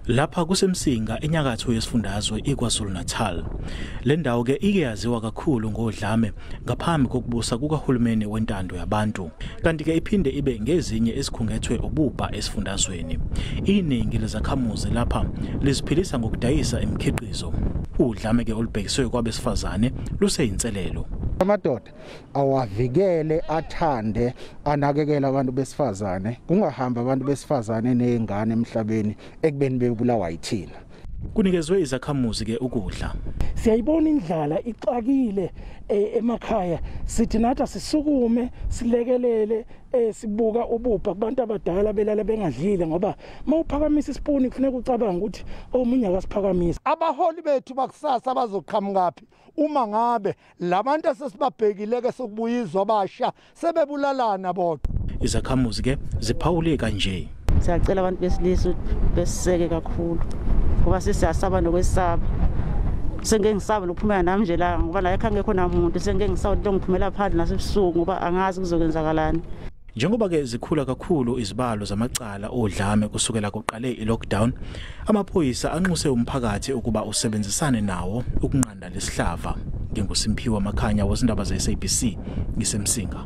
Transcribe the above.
Lapha kuseMsinga enyakatho yesifundazwe iKwaZulu-Natal. Le ndawo ke ike yaziwa kakhulu ngodlame ngaphambi kokubusa kukahulumeni wentando yabantu. Kanti ke iphinde ibe ngezinye esikhungethwe ububha esifundazweni. Iningi lezakhamuzi lapha liziphilisa ngokudayisa imikhiqizo. Udlame ke olubhekiswe kwabesifazane luseyinselelo. Amadoda awavikele, athande, anakekele abantu besifazane. Kungahamba abantu besifazane nezingane emhlabeni ekubeni bebulawa yithina. Kunikezwe izakhamuzi ke ukudla. Siyayibona indlala ixakile emakhaya, sithi nathi asisukume silekelele, sibuka ububha kubantu abadala belala bengadlile, ngoba mawuphakamisa isipuni kufuneka ucabange ukuthi omunye akasiphakamisa. Abaholi bethu bakusasa bazoqhamukaphi uma ngabe labantu asesibabhekile ke sokubuyizwa abasha sebebulalana bodwa? Izakhamuzi ke ziphawule kanje. Siyacela abantu besilisa besiseke kakhulu ngoba sisiyasaba nokwesaba. Sengeke ngisaba nokuphumela nami nje la ngoba la ekhaya ngekho namuntu, sengeke ngisaba ukuthi ngiphumela phandle nasebusuku ngoba angazi kuzokwenzakalani. Njengoba ke zikhula kakhulu izibalo zamacala odlame kusukela kuqale i-lockdown, amaphoyisa anxuse umphakathi ukuba usebenzisane nawo ukunqanda lesihlava. NginguSimphiwe Makhanya wezindaba ze-SABC ngiseMsinga.